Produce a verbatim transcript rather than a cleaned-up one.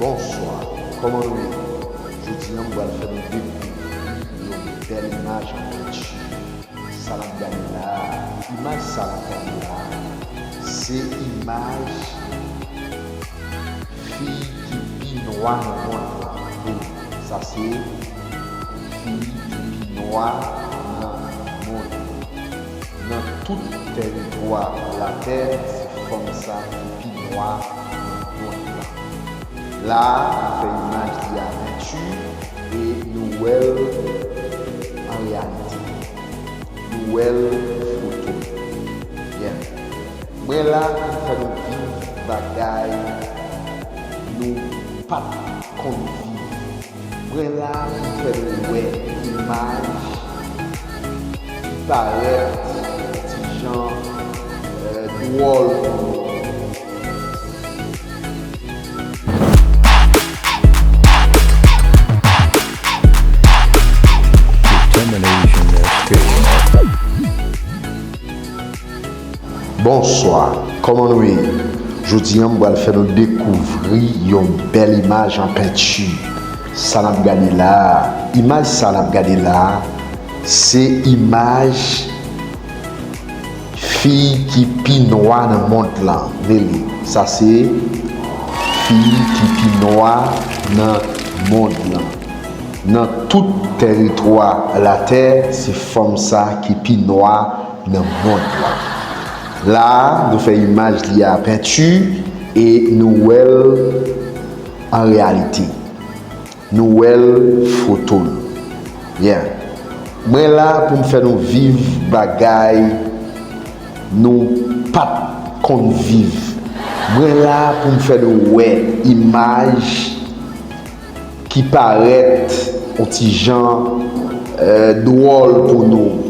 Bonswa, kòman nou ye? Jodi a m pral fè nou dekouvri yon bèl imaj an penti. Sa n ap gade la a, imaj sa n ap gade la a, se imaj fi ki pi nwa nan mond lan. Wi, sa se fi ki pi nwa nan mond lan. Nan tout tèritwa latè, se fanm sa ki pi nwa nan mond lan. La a, nou fè imaj li a penti e nou wè l an reyalite. Nou wè l foto. Yeah. Mwen la pou m fè nou viv bagay nou pa t konn viv. Mwen la pou m fè nou wè imaj ki parèt ti jan, euh, dwòl pou nou. Determination is paying off. Bonswa, kòman nou ye? Jodi a m pral fè nou dekouvri yon bèl imaj an penti. Sa n ap gade la a, imaj sa n ap gade la a, se imaj fi ki pi nwa nan mond lan. Rele, sa se fi ki pi nwa nan mond lan. Nan tout tèritwa latè, se fanm sa ki pi nwa nan mond lan. La a, nou fè imaj li a penti e nou wè l an reyalite. Nou wè l foto l. Yeah. Mwen la pou m fè nou viv bagay nou pa t konn viv. Mwen la pou m fè nou wè imaj ki parèt yon ti jan, euh, dwòl pou nou.